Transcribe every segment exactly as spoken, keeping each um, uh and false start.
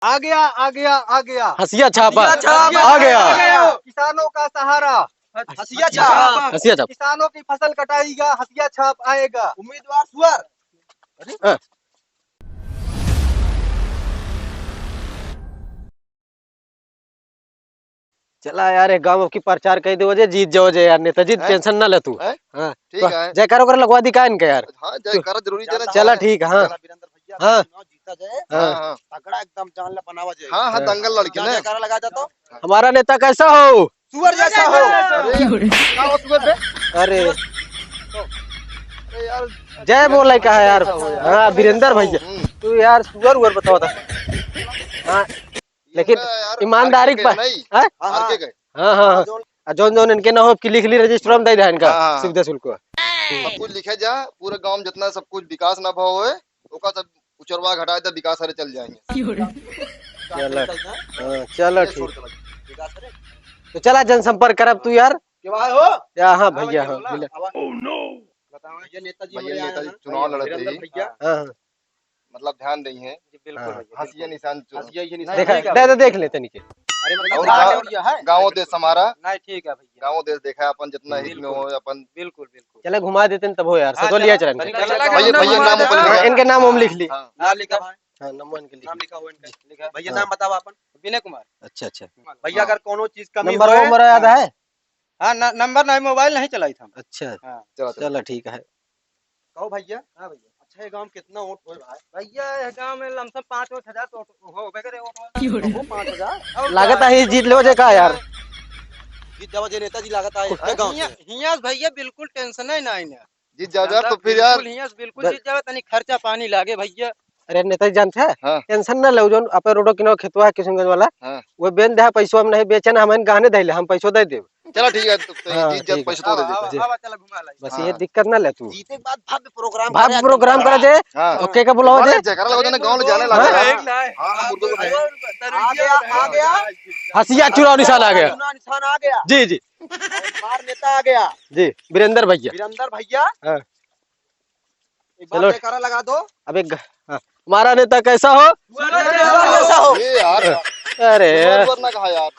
आ गया, आ गया, आ गया। हसिया छापा। हसिया छाप। आ गया। आ गया। किसानों का सहारा। हसिया छाप। हसिया छाप। किसानों की फसल कटाएगा, हसिया छाप आएगा। उम्मीदवार सुअर। हाँ। चला यार, एक गाँव की प्रचार कइ देवो जे, जीत जाओ जे यार नेताजी, हैं? Tension ना ले तू। हैं? हाँ। ठीक तो है। जयकारा वगैरह लगवा दी का इनका यार? हाँ, जयकारा जरूरी है ना। चला ठीक है, हाँ। वीरेंद्र भैया हाँ। चुनाव जीता जाए। हाँ। हाँ, हाँ। तगड़ा एकदम जान ले बनावा जाए। हाँ, हाँ, हाँ। दंगल लड़के ना। जयकारा लगा जा तो। हमारा नेता कैसा हो? सुअर जैसा हो। अरे, का हो सुअर बे? अरे। अरे यार, जय बोले का है यार। कैसा हो यार? हाँ, वीरेंद्र भैया। हम्म। तू यार सुअर उअर बतावा था। हाँ, लेकिन इनका यार ईमानदारी आर के पर, गए नहीं? हैं? आर के गए। हाँ, हाँ, हाँ। आ जौन जौन इनके ना हो कि लिख ली, रजिस्टर में दे दे इनका हाँ, हाँ। सुविधा शुल्क। सब कुछ लिखे जा, पूरे गांव में जितना सब कुछ विकास ना भाव होए, ओका सब उचरवा घटा दे, विकास सारे चल जाएंगे। चला, हाँ, चला ठीक। तो चला जनसंपर्क करब तू यार। के भाई हो? या हाँ हाँ भैया, भैया, हाँ, बोला। मिला। बताओ, ये नेताजी भैया मेरे नेताजी आए हैं। चुनाव लड़त वीरेंद्र रही। भैया। हाँ, हाँ। मतलब ध्यान रही है। जी, बिल्कुल हाँ। भैया, हसिया बिल्कुल। निशान चुन-, हसिया, ये निशान देखा, ठीक है दे, दे, भैया। देख ले तनिके। अरे, मतलब अरे, ध्यान और दिया है। गाँव देश हमारा। नहीं, ठीक है भैया। गाँव देश देखा अपन जितना हित में हो अपन। बिल्कुल, बिल्कुल। चला घुमा देते हैं तब हो यार, हाँ, सतो लिया चला, चलन। चला, चला, भैया, चला, भैया, नाम ऊपर लिखा। इनके नाम हम लिख ली। हाँ। नाम लिखा भाई। हाँ, नाम इनके लिख नाम ली। लिखा हो इनका। लिखा। भैया, हाँ। नाम बताओ अपन। विनय कुमार। अच्छा, अच्छा। भैया, हाँ। अगर कोनो चीज कमी नंबर होए, वंबर याद हाँ। है? हाँ, न-, नंबर नहीं, मोबाइल नहीं चलाई था। अच्छा। हाँ। चलो, चलो। चलो, ठीक है। कहो भैया। हाँ भैया। अच्छा, ये गांव में कितना वोट होए भाई? भैया, ये गांव में लमसम पाँच वोट हजार तो होबे करे वोट। क्यों रे? वो पाँच हजार? और लागत क्या? है, जीत लेवो जे का यार? जीत जावा जे नेताजी लागत है, कुछ ये गांव हिया, से। हिया से भैया बिल्कुल tension ही नहीं ना। जीत जाओ यार, तो फिर यार। बिल्कुल हिया से बिल्कुल द- जीत जाओ, तनी खर्चा पानी लागे भैया। अरे नेताजी जानत है? हाँ। Tension ना लो, जौन अपने रोडो किनारे खेतवा है किशनगंज वाला, हाँ। वो बेच दे, पैसवा हम नहीं बेचे ना, हम गहने धइले, हम पैसो दे देब। चला ठीक है, तो, तो हाँ, जीत जात ठीक है। पैसा तो दे देते। आवा, आवा, चला घुमा लाई। बस हाँ, ये हाँ। दिक्कत ना ले तू। जीते के बाद भव्य program भव्य करे program एकदम। करा जे। हाँ। ओके के बुलावा जे। जयकारा लगा देना, गाँव में जाने लगा। हाँ, एक लाए। हाँ, हाँ, मुर्गो को अरे, आ गया, आ गया। हसिया चुनाव निशान आ गया। चुनाव निशान आ गया। जी, जी। और हमार नेता आ गया। जी, वीरेंद्र भैया। वीरेंद्र भैया। हाँ। एक बार चलो। जयकारा लगा दो। अब एक ग-, हाँ। हमारा नेता कैसा हो? सुअर जैसा हो। ये यार। अरे। सुअर, सुअर ना कहा यार।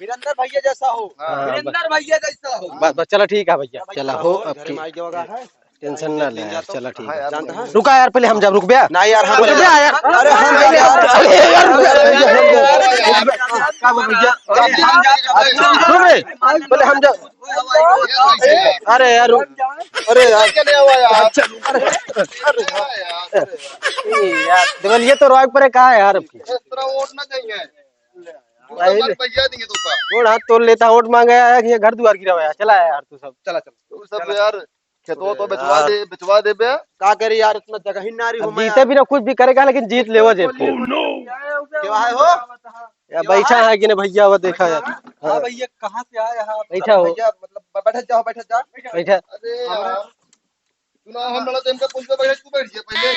वीरेंद्र भैया जैसा हो। हाँ, वीरेंद्र भैया जैसा हो। बस, बस, चलो ठीक है भैया। चला हो, अब घरे की में आई गया है। Tension ना ले यार, चला ठीक है। जानता है? रुका यार, पहले हम जाब, रुक बे। ना यार, हम रुक बे यार। अरे हम जाब यार। अरे यार, रुक बे, रुक बे, रुक बे। का बोल भैया? रुक बे। पहले हम जाब। अरे यार, रुक। अरे यार। अच्छा, अरे, अरे, अरे, ए यार, देवलिया तो रोक परे का है यार आपकी? गोड़ हाथ तोड़ लेता, वोट मांगे आया कि ये घर दुआर गिरावा है। चला यार तू सब। चला, चला। तू सब यार, खेतवा तो बेचवा दे, बेचवा दे बे। का करी यार, इतना जगह ही नारी अब हो मैं जीते यार। बिना कुछ भी करेगा, लेकिन जीत लेवा जे। के भाई हो? या बैठा है कि ना भैया, वो देखा यार। हाँ। हाँ भैया, कहाँ से आए हैं आप? बैठा हो। भैया, मतलब, ब-, बैठ जाओ, बैठ जाओ। बैठा। अरे यार, चुनाव हम लड़ा तो इनका कुर्सी पे बैठे, तू बैठ जा पहले।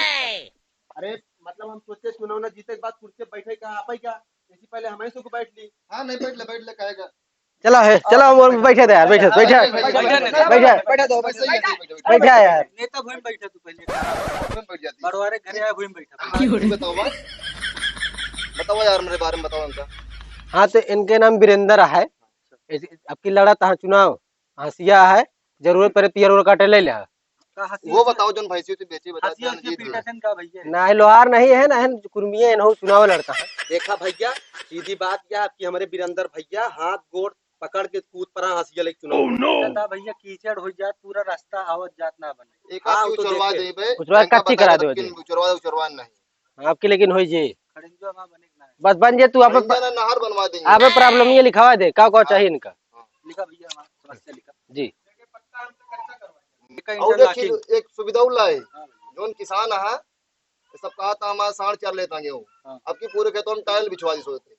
अरे, मतलब, हम सोचे चुनाव ना जीते के बाद कुर्सी पे बैठे का, आप ही क्या? इसी पहले हम ही सुख बैठ ली। हाँ, नहीं, बैठ ले, बैठ ले, कहेगा। चला है, चला, वो बैठे दे यार, बैठे, बैठे, बैठे, बैठे, बैठे। बैठे दो, बैठे, बैठे, बैठे, बैठे। बैठे यार। नेता भूमि बैठा तू पहले। भूमि बैठ जाती। बड़वारे घरे आए, भूमि बैठा। हाँ, तू बताओ बा। बताओ यार, मेरे बारे में बताओ इनका। हाँ, तो इनके नाम वीरेंद्र है। ऐसे, अब की लड़ा तहाँ चुनाव, हसिया है, जरूरत पड़े पियर और काटे ले ले। का हसिया वो से? बताओ, जोन भैंसी उसी बेची, बता, हसिया जान से जीत पीटा गए। थन का भैया? ना, लोहार नहीं है, ना है, कुर्मिये, इन्हों चुनाव लड़ता है। देखा भैया, सीधी बात क्या आपकी, हमारे वीरेंद्र भैया हाथ गोड़ पकड़ के कूद पड़ा हसिया लेके चुनाव। Oh, no! दादा भैया, कीचड़ हो जात, पूरा रास्ता आवत जात ना बने। एक हाँ, आदमी वो तो उचरवा देखे। दे बे, उचरवा टंका कच्ची बता करा दे दे, बच्चे। उचरवा, उचरवा नहीं। आपके लेकिन होई जे। खड़ंजो हमार बने के ना है। बस बन जे तू, आप खड़ंजा ना नहर बनवा देंगे। आप problem ये लिखवा दे, का, का हाँ। चाहिए इनका? हाँ। लिखा भैया, हमारा समस्या लिखा। जी। एक और इंटरलॉकिंग। एक चीज, एक सुविधा उल्ला है। हाँ। जोन किसान है, ये सब कहा था हमारा साढ़े चार लेता गया हो। हाँ। अब की पूरे खेतों में टाइल बिछवा दी सोते।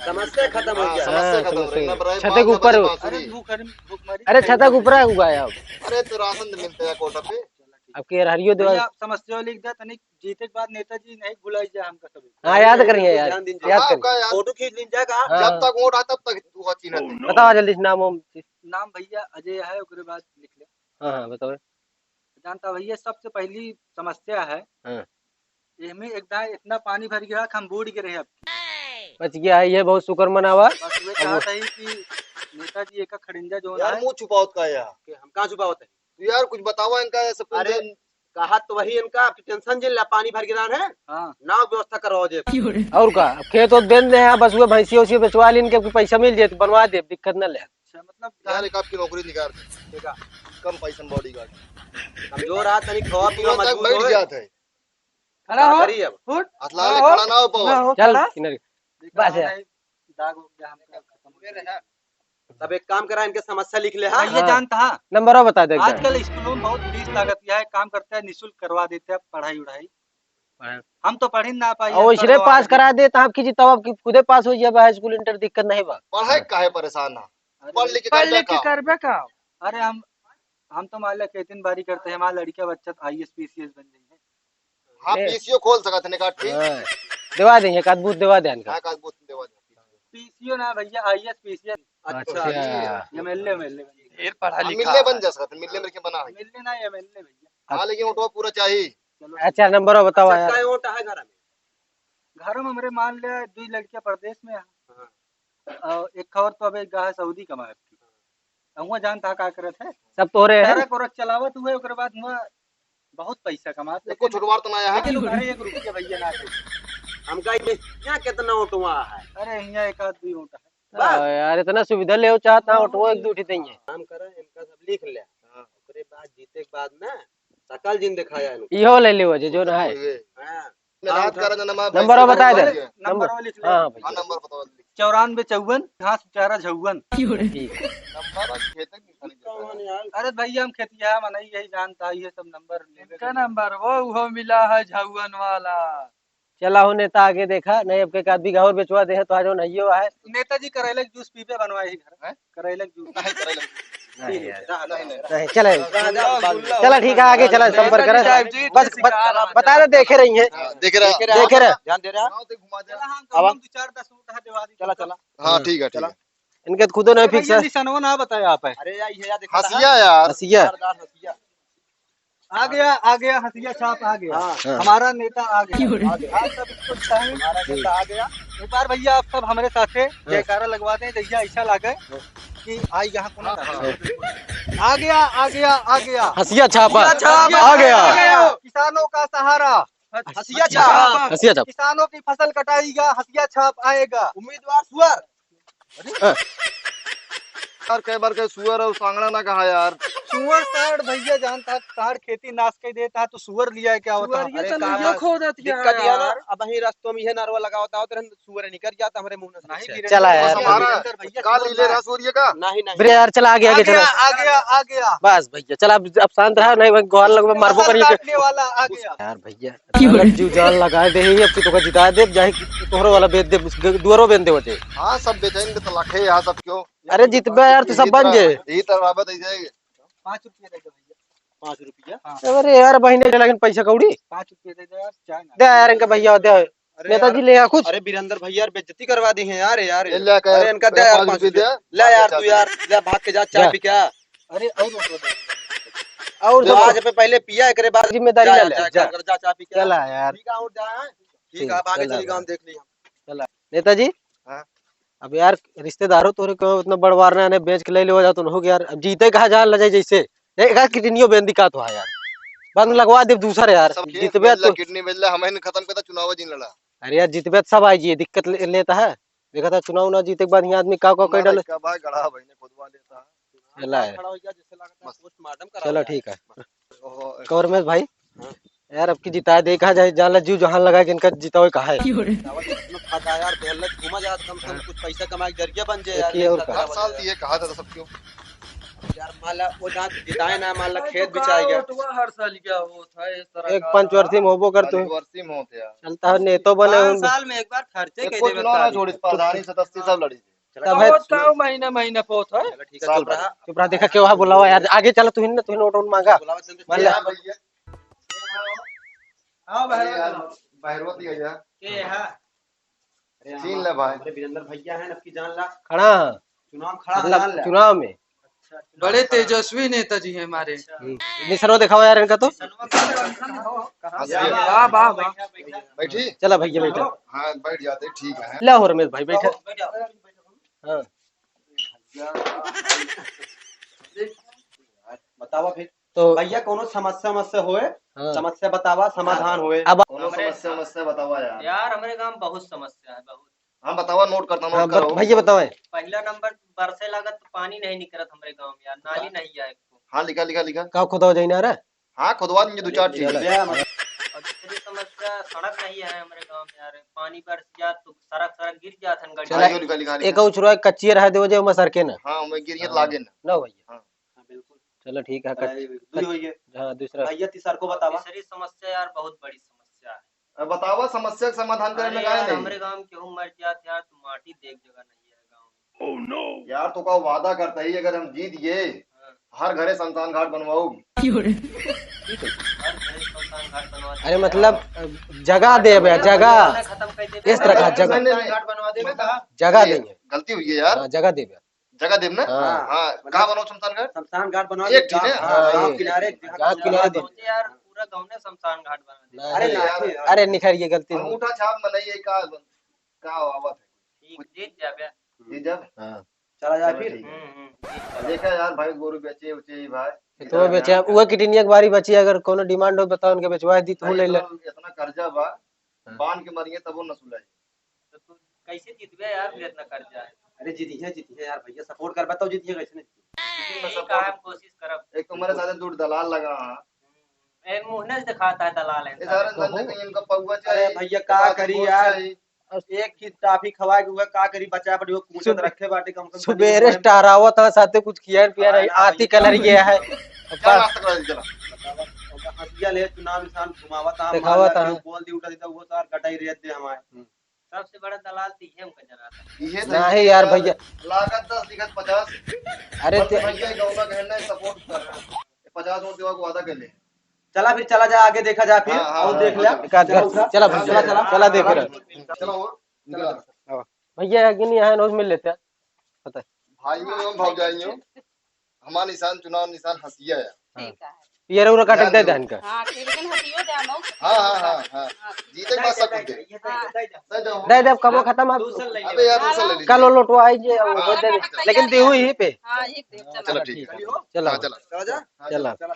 समस्या खत्म हो हाँ, गया। समस्या हाँ, खत्म हो समस्या गई। ना हो गई। बराबर छते के बांस, ना ऊपर बराबर हो। बांसुरी। अरे, भूख, अरे, भूख मरी। अरे, छते के ऊपर है उगाया अब। अरे, तो राशन मिलता है कोटा पे। अब के हरियो देवा। भैया, समस्या लिख दे, तनिक जीते के बाद नेताजी नहीं भुलाई जाए हमका कभी। हाँ, याद करिए यार, ध्यान दीजिए। याद हाँ, करिए। का यार? फोटो खींच लीन जाएगा। हाँ। जब तक वोट आए, तब तक तू अच्छी ना दे। बताओ जल्दी से नाम वाम। नाम भैया अजय है, ओकरे बाद लिख ले। हाँ, हाँ, बताओ। जानता भैया, सबसे पहली समस्या है हाँ। एहमे एक दाए इतना पानी भर गया कि हम बूड़ गिरे अब। बच गया है, ये बहुत शुक्र मनावा। बस वे अब कहत है कि नेताजी एका खड़ंजा जौन यार, है। मुँह छुपावत का है यार? कि हम कहाँ छुपावत है? तो यार, कुछ बतावा इनका, सब कुछ अरे, दे- कहा तो वही इनका, आप tension जिन ला, पानी भर गिरा है। हाँ। नाव व्यवस्था करवाओ जे। और का, अब खेत ओत बेच दे हैं, बस वे भैंसियों से बेचवा लीन के, पैसा मिल जाए तो बनवा दे, दिक्कत न ले। अच्छा, मतलब यार, एक आपकी नौकरी निकाल दे। ठीक है। कम पैसा में bodyguard। कमजोर आ, तनी खवा पीवा तुरंत मजबूत बैठ होए। जात है। खड़ा का हो। करी अब? उठ। असला खड़ा ले हो। खड़ा ना हो पावा। ना हो चल, खड़ा। किनारे। देखा बस है। नहीं, दाग हो गया हमका, खत्म हो गया। तब एक काम करा, इनके समस्या लिख ले, हाँ? भैया हाँ। जानता है। नंबरवा बता दे एक बार। आजकल स्कूलों में बहुत फीस लागत है, एक काम करते हैं, निःशुल्क करवा देते हैं पढ़ाई उढ़ाई। हाँ। हम तो पढ़ी ना पाई, और अब इसने करवा पास दे। करा दे, तो आपकी जिताओ, आपकी खुदे पास हो जाए, हाई स्कूल इंटर दिक्कत नहीं बा। पढ़ाई हाँ। काहे परेशान है? अरे पढ़ लिख के पढ़ करबे लिख के का? करबे का? अरे हम, हम तो मान ला खेती बाड़ी करते हैं, हमारा लड़का बच्चा तो आईएएस पीसीएस बन जाए। हाँ, ए। पीसीओ खोल सकत है, निकाल के। हाँ। देवा दे, एक आध बूथ देवा दे इनका। हाँ, एक आध बूथ देवा दे। पीसीओ ना भैया, आईएएस पीसीएस। अच्छा। अच्छा। एमएलए, एमएलए बन जाए। ढेर पढ़ा हाँ, लिखा मिलने है। बन जा सकत है, मिलने में बना है। मिलने ना, एमएलए भैया। हाँ, लेकिन वोटवा पूरा चाहिए। चलो। अच्छा, नंबर बताओ अच्छा, यार। कै वोट है घर में? घर में हमरे मान ले, दो लड़कियां परदेश में है। हाँ। और एक और तो अबे गा है सऊदी कमाए। हुआ जानता का करत है? सब तोरे है। ट्रक उरक चलावत हुए, ओकरे बाद हुआ बहुत पैसा कमात, एको लेकिन छुटवार तो ना आया है। लेकिन घरे एक रुपया भैया ना दे। हमका ये यहाँ कितना ओटवा है? अरे, यहाँ एक आध दो ओट है। बस। हाँ यार, इतना सुविधा ले चाहता है, ओटवा एक दो उठी देंगे। काम करा, इनका सब लिख ले। हाँ। ओकरे बाद जीते के बाद ना सकल जिन दिखाया इनको। इहो ले ले वजह जो ना है। हाँ। मेहनत हाँ, करा ना, नंबर नंबर बताए दे। नंबर नंबर। वो लिख ले। हाँ, हाँ, भैया। हाँ, नंबर बताओ, लिख। चौरानबे चौवन, घास चारा झौवन। ठीक है। नंबर और खेते की निशानी देता है। अरे भैया, हम खेतिया मनई यही जानता है, ये सब नंबर लेवे इनका के। नंबर वो, वो मिला है झौवन वाला। चला हो नेता, आगे देखा, नहीं अब के का बीघा और बेचवा दे है, तो आज वो नहीं हुआ है। नेताजी करैला के जूस पीबे बनवाए ही घर। हैं? करैला के जूस। नहीं, करैला के जूस। नहीं यार। नहीं, नहीं, नहीं। नहीं, चले। गुल्ला, गुल्ला, चला, ठीक है, आगे चला, संपर्क करे। साहब जी, बस, ठीक है, बस, बता दे, देखे रही है। हाँ, देखे रहा। देखे रहा। ध्यान दे रहा। गाँव तक घुमा दे। चला, हम अब कम से कम दो चार दस वोट है, देवा दी। चला, चला। हाँ, हम्म। ठीक है, ठीक चला। है। इनके तो खुदो नहीं और fix भैया, है। निशानवा ना बताया आप है। अरे यार, ये यार, देखो हंसिया ना। यार। हंसिया। जोरदार हंसिया। आ गया, आ गया, हंसिया छाप आ गया। हाँ। हाँ। हमारा नेता आ गया। क्यों रे? आ गया। आप सब इसको जिताएं। हमारा नेता आ गया। एक बार भैया आप सब हमारे साथे हाँ। जयकारा लगवा दें, जैसा ऐसा लगे हाँ। कि आई यहाँ को ना हाँ, हाँ, हाँ। आ गया, आ गया, आ गया। हंसिया छाप हंसिया छाप आ गया। आ गया। किसानों का सहारा। हंसिया छाप। हंसिया छाप। किसानों की फसल कटाई का हंसिया छाप आएगा। उम्मीदवार सुअर। हाँ। यार, कई बार के सुअर और सांगड़ा ना कहा यार। सुअर साढ़ भैया जानता, साढ़ खेती नाश कर देता है, तो सुअर लिया है क्या होता? सुअर ये अरे तो कहा, लुइयो खो देती है दिक्कत यह ना, यार। अब ही रस्तों में यह नरवा लगावता होता, सुअर निकल जाता हमारे मुंह से। नहीं, वीरेंद्र चला भैया, यार। हमारा वीरेंद्र भैया काल चलो ले ना। रहा सूर्य का? नहीं, नहीं। अरे यार, चला, आगे, आगे, आ चला। गया, आ गया, आ गया। बस भैया, चला, अब, अब शांत रहा, नहीं, वही गोहार लगवा, मारबो करिए। काटने वाला आ गया। यार भैया, क्यों रे? जीव जान लगा दे ही, अब तो तोका जिता दे, जाए कि तोहरो वाला बेच दे, दुआरो बेच दे वजे। हाँ, सब बेचेंगे तो लखे यहाँ सब क्यों? अरे जितबे यार, तू सब बन जे। यही तरह बाबा दे जाएंगे। पाँच रुपया दे दो भैया। पाँच रुपया? हाँ। अरे यार, बहिने, लेकिन पैसा कौड़ी? पाँच रुपया दे दो यार, चाय ना। दे यार, इनका भैया, दे। अरे नेताजी यार, ले आ कुछ। अरे वीरेंद्र भैया यार, बेइज्जती करवा दी है यार, यार। ये ले के अरे इनका दे यार, पाँच रुपये दे। ले यार, तू यार, ले भाग के जा, चाय पी के आ। अरे और और दे। आज पे पहले पिया, एकरे बाद जिम्मेदारी जा, ले ले, जा, जा। जा, जा, चाय पी के आ। चला यार। ठीक है, और जा, हाँ? ठीक है, अब आगे चला चली, गाँव देख ली हम। चला। नेताजी, हाँ। अब यार, रिश्तेदारों तोरे को उतना बड़वार ना, ने बेच के ले लेवा जाओ तो हो गया यार। अब जीते कहाँ जान ल जाए जैसे। देख, एक किडनियों बेंदी का तो है यार। बाद में लगवा दे दूसरा यार। सब खेत जितबे बेच ला, तो किडनी बेच ला, हमें खत्म करता, चुनाव जिन लड़ा। अरे यार, जितबे तो सब आई जी, दिक्कत ले, लेता है। देखा था चुनाव ना जीते के बाद यहाँ आदमी का, का कर हमारा डाले। इसका भाई गड़ा भाई ने खुदवा लेता है। चला है। खड़ा हो गया, जैसे लगता है बस। पोस्टमार्टम करा चलो हुआ है। ठीक है। ओहो। कौरमेश भाई, हाँ। यार, अब की जिताए दे, कहा जाए, जान ला, जीव जहान लगा के इनका जिताओ, कहा है। क्यों रे? दावा दे, इसमें फायदा यार, बेहलत घूमा जात, कम से कम हाँ। कुछ पैसा कमाए के जरिया बन जाए यार, देखिए, और का। हर साल तो ये कहा था, तो सब क्यों? यार, मान ला, वो जहाँ जिताए ना, मान ला, अरे, खेत तो बिछाए का गया। वोटवा हर साल क्या होता है, इस तरह एक का पंचवर्षी में होबो करते हैं। पंचवर्षी में होते हैं। चलता है, नेतो बने पाँच उन- साल में एक बार खर्चे एक के को देवे चुनाव ना तारीख। छोड़ी, प्रधानी सदस्य सब लड़ी। चला, तब है। बहुत का महीना, महीना पोत है। चला, ठीक है, साल चुप भर। रहा। चुप रहा, देखा क्यों वहाँ बुलावा यार, आगे चला, तू ही ना, तू ही नोट वोट मांगा। बुलावा जल्दी। मान ले। हाँ भैया। हाँ, अरे यार, भैरवा। भैरवा दिया जा। के है? अरे छीन हम ले भाई। हमारे वीरेंद्र भैया हैं, नक्की जान ला। खड़ा है। चुनाव में खड़ा है, मतलब, जान ला। चुनाव में। बड़े तेजस्वी नेता जी हैं हमारे। हम्म। निसरवा दिखावा यार इनका तो। वाह, वाह, वाह। बैठी? चला भैया, बैठा। हाँ, बैठ जाते, ठीक है। ला हो रमेश भाई, बैठा। हाँ। बतावा फिर। तो भैया, कौनो समस्या, समस्या होए? हाँ। समस्या बतावा, समाधान होए। अब कौनो हमरे समस्या, समस्या बतावा यार। यार, हमरे गाँव बहुत समस्या है, बहुत। हाँ, बतावा, नोट करता, नोट हाँ, बत-, करो। भैया बतावा। पहला नंबर, बरसे लागत तो पानी नहीं निकलत हमरे गाँव में यार, नाली नहीं है एको। हाँ, लिखा, लिखा, लिखा। का खुदवा जाइना रे? हाँ, खुदवा देंगे दो चार चीज। चलो। और दूसरी समस्या, सड़क नहीं है हमरे गाँव में यार, पानी बरस जात तो सड़क, सड़क गिर जात हन गड्ढा। चला, हाँ, यो लिखा, लिखा, लिखा। एक और चुरवा कच्ची रहा देवो जे ओमा सरके ना। हाँ, ओमे गिरियत हाँ। लागे ना। ना भैया। हाँ। हाँ, बिल्कुल। चलो ठीक है, चला, खत्म। ये दुई हो गए। हाँ, दूसरा। भैया, तीसर को बतावा। तीसरी समस्या यार, बहुत बड़ी समस्या है। अब बतावा, समस्या के समाधान करे में अरे काहे यार, नहीं? हमरे गाँव में केहू मर जात यार, तो माटी देख जगह नहीं है गाँव में। यार, तो का वादा करता ही, अगर हम जीत गए, हाँ। हर घरे शमशान घाट बनवाऊ। हर घरे शमशान घाट बनवा अरे देंगे। मतलब, जगह देबे, जगह। खत्म कर देबे। इस तरह का जगह। शमशान घाट बनवा देबे, कहा? जगह ये देंगे। गलती हुई है यार। हाँ, जगह देबे। जगह देब ना? हाँ। हाँ, मतलब कहाँ बनाओ शमशान घाट? शमशान घाट बनवा एक दे, ठीक है। हाँ, हाँ, गाँव एक। किनारे, जहाँ गाँव किनारे दे। सोचे यार, पूरा गाँव ने शमशान घाट बना दे। नहीं, अरे, अरे यार, नहीं यार। अरे निखर ये गलती हो। अंगूठा छाप मनई है का, का आवत है? ठीक, जीत जाबे। जीत जाबे? हाँ। चला जाए चलो फिर। ठीक है। हम्म, हम्म। देखा यार भाई, गोरू बेचे उचे ही भाई। तो बेचे, वो किडनी एक बारी बची, अगर कोनो demand हो बताओ, उनके बेचवा दी, तू भाई, ले ले। इतना, इतना कर्जा बा, हाँ। बांध के मरिए तबो न सुलाई। तो तू कैसे जीतबे यार, फिर इतना कर्जा है? अरे जीतिहे, जीतिहे यार भैया, support करबा तब जीतिहे, कैसे नहीं जीतिहे? लेकिन मैं यही support कहा हम कोशिश करब। एक तो हमारे साथ दूर दलाल लगा है। ए, मुँह से दिखाता है दलाल है ये सारे सारे। धंधे कहीं इनका पौवा अरे चाहिए, भैया, का करी यार? चाहिए। एक ही टाफी खवाए के हुआ, का करी? बचा पड़ी हो, कूचत सुब-, रखे बाटे कम से कम सुबेरे टहरावत है, साथे कुछ खियान पियान है, हाँ, आती भैया। कलर ये है। क्या नाश्ता करा दीजिए ना? बतावा, हंसिया ले, चुनाव निशान घुमावत है, देखावत है। बोल दी उठा दी तो वो सार कटाई रेत दे हमारे। हम्म। सबसे बड़ा दलाल तो इहे हमका जनाता। इहे तो नहीं यार भैया। लागत दस लिखत पचास। अरे बस ते भैया, ये गौना कहना है, support कर रहे हैं। पचास वोट देवा को वादा कर ले। चला फिर, चला जा, आगे देखा जा फिर, हाँ, हाँ, और हाँ, देख हाँ, ले। हाँ। चला, चला, चला, चला, चला देख रहे। चला और निकल। हाँ। भैया, एक दिन यहाँ रोज मिल लेते हैं। पता है। भाइयों एवं भौजाइयों, हमार निशान, चुनाव निशान हंसिया है। हाँ। ठीक है। ये रउरा काटे दे देहन का। हाँ, ठीक, लेकिन हंसियो दे हम। हाँ, हाँ, हाँ, हाँ। हाँ। जीते के बाद सब कुछ दे। हाँ। दे दे। दे दे, अब कबो खत्म है। अबे यार, दूसरा ले लीजिए। कल वो लोटवा आई जे, हाँ, वो दे दे। हाँ, लेकिन देहू यहीं पे। हाँ, एक दे, चलो। चलो, ठीक है। चलो। हाँ, चलो। चला जा। हाँ, चला। चला, चला।